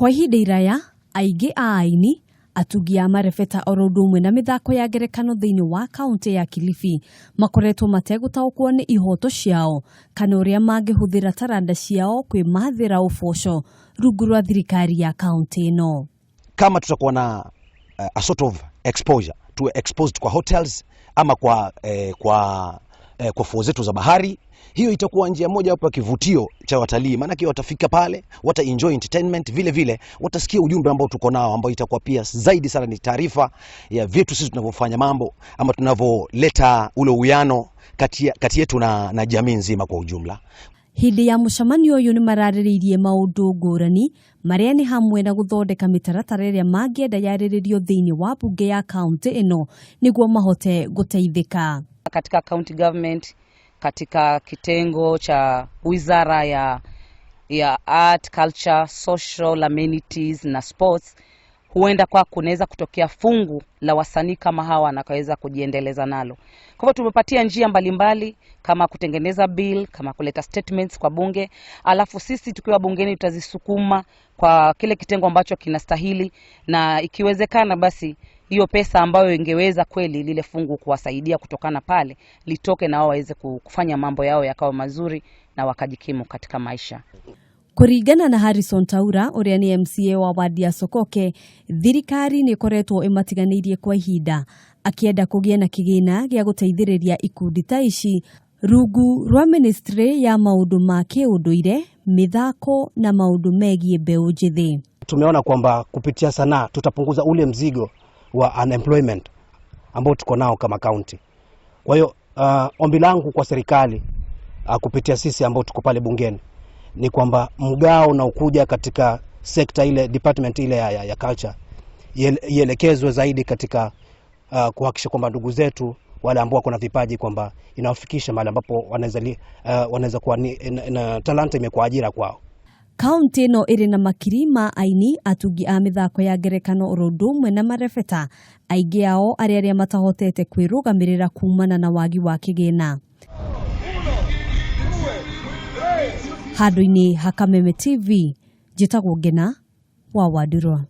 Kwa ihinda iraya, aingĩ a aini, atungi a marebeta oro ũndũ ũmwe na mĩthako ya ngerekano thĩinĩ wa kaũntĩ ya Kilifi makoretwo mategũtaũkwo nĩ ihoto ciao kana ũrĩa mangĩhũthĩra taranda ciao kwĩmathĩra ũboco rungu rwa thirikari ya kaũntĩ ĩno. Kama tutakuwa na a sort of exposure, tuwe exposed kwa hotels ama kwa fuo zetu za bahari, hiyo itakuwa njia moja wapo ya kivutio cha watalii, maanake watafika pale, wata enjoy entertainment, vile vile watasikia ujumbe ambao tuko nao, ambao itakuwa pia zaidi sana ni taarifa ya vyetu sisi tunavyofanya mambo ama tunavyoleta ule uwiano kati yetu na jamii nzima kwa ujumla. Hĩndĩ ya mũcemanio ũyũ nĩ mararĩrĩirie maũndũ ngũrani marĩa nĩ hamwe na gũthondeka mĩtaratara ĩrĩa mangĩenda yarĩrĩrio thĩinĩ wa mbunge ya kaũntĩ ĩno nĩguo mahote gũteithĩka. Katika county government, katika kitengo cha wizara ya art, culture, social amenities na sports, huenda kwa kunaweza kutokea fungu la wasanii kama hawa na kaweza kujiendeleza nalo. Kwa hivyo tumepatia njia mbalimbali kama kutengeneza bill, kama kuleta statements kwa bunge, alafu sisi tukiwa bungeni tutazisukuma kwa kile kitengo ambacho kinastahili, na ikiwezekana basi hiyo pesa ambayo ingeweza kweli lile fungu kuwasaidia kutokana pale litoke na wao waweze kufanya mambo yao yakawa mazuri na wakajikimu katika maisha. Kũringana na Harrison Taura ũrĩa nĩ MCA wa wadi ya Sokoke, thirikari nĩ ĩkoretwo ĩmatiganĩirie kwa ihinda akĩenda kũgĩe na kĩgĩna gĩa gũteithĩrĩria ikundi ta ici rungu rwa ministry ya maũndũ ma kĩũndũire, mĩthako na maũndũ megiĩ mbeũ njĩthĩ. Tumeona kwamba kupitia sanaa tutapunguza ule mzigo wa unemployment ambao tuko nao kama county. Kwa hiyo ombi langu kwa serikali kupitia sisi ambao tuko pale bungeni ni kwamba mgao unaokuja katika sekta ile, department ile ya culture ielekezwe zaidi katika kuhakikisha kwamba ndugu zetu wale ambao wako na vipaji kwamba inawafikisha mahali ambapo wanaweza kuwa na talanta imekuwa ajira kwao. Kaunti ĩno ĩrĩ na makiri ma aini, atungi a mĩthako ya ngerekano oro ũndũ ũmwe na marebeta, aingĩ ao arĩ arĩa matahotete kwĩrũgamĩrĩra kumana na wagi wa kĩgĩna. Handũ-inĩ ha Kameme TV, njĩtagwo Ngena wa Wandurwa.